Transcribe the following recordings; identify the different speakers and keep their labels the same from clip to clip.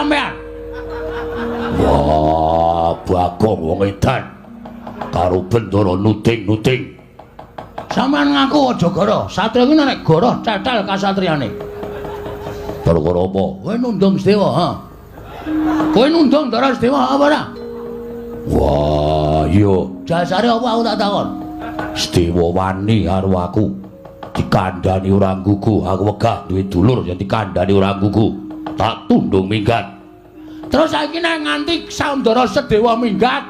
Speaker 1: sampean. Wah, Bagong wong edan. Karo Bendara nuding-nuding. Sampean ngaku aja goro. Satriya kuwi nek goro cetel kasatriyane. Perkara apa? Kowe nundung Sedewa, ha? Kowe nundung Ndara Sedewa apa ora? Wah, iya. Jasare apa aku tak takon? Sedewa wani karo aku. Dikandani ora nggugu, aku wegah duwe dulur yen dikandani ora nggugu. Tak tundung minggat. Terus saiki nek nganti Saundara Sedewa minggat,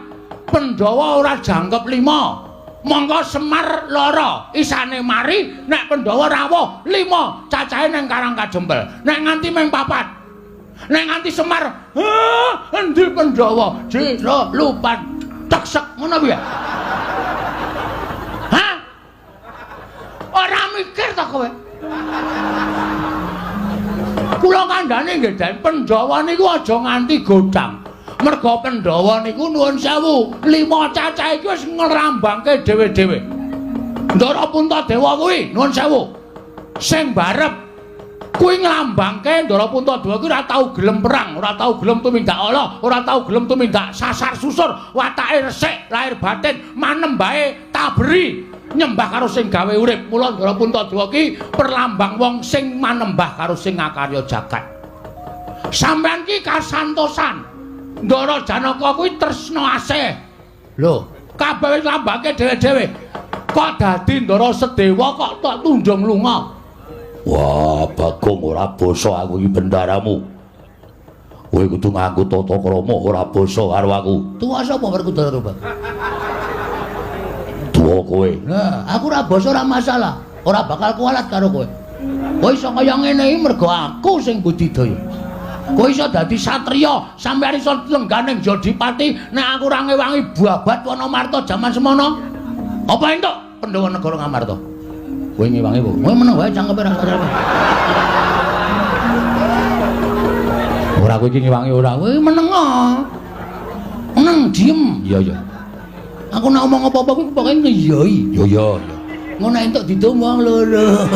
Speaker 1: Pandhawa ora jangkep 5. Mongko Semar lara, isane mari nek Pandhawa rawuh 5 cacahe nang Karang Kajempel. Nek nganti mung 4. Nek nganti Semar, heh, endi Pandhawa? Jero lupan teksek ngono piye? Hah? Ora mikir ta kowe? Kula kandhane nggih, Den, Pandhawa niku aja nganti godhang. Merga Pandhawa niku nuwun sewu, 5 cacah iki wis ngrambangke dhewe-dhewe. Ndara Puntadewa kuwi nuwun sewu. Sing barep kuwi nglambangke Ndara Puntadewa kuwi ora tau gelem perang, ora tau gelem tumindak ala, ora tau gelem tumindak sasar susur, watake resik, lahir batin, manembahe taberi, nyembah karo sing gawe urip. Mula Ndara Puntadewa ki perlambang wong sing manembah karo sing ngakarya jagat. Sampeyan ki kasantosan. Ndara Janaka kuwi tresna asih. Lho, kabeh wis lambangke dhewe-dhewe. Kok dadi Ndara Sedewa kok tok tunjung lunga? Wah, Bagong ora basa aku iki bendaramu. Kowe kudu nganggo tata krama ora basa karo aku. Tuwa sapa Werkudara Rubah? Tuwa kowe. Nah, aku ora basa ora masalah. Ora bakal kualat karo kowe. Kowe iso kaya ngene iki mergo aku sing budidaya. Kowe iso dadi satriya, sampeyan iso lengganing Jodipati nek aku ora ngewangi babat Wanamarta jaman semono. Apa entuk Pandhawa negara Ngamarta? Kowe ngewangi apa? Kowe meneng wae cangkeme ora sadar. Ora kowe iki ngewangi ora. Kowe meneng ah. Meneng diem. Iya iya. Aku nek omong apa-apa kuwi pokoke ngeyoi. Iya iya iya. Ngono entuk didomong loro.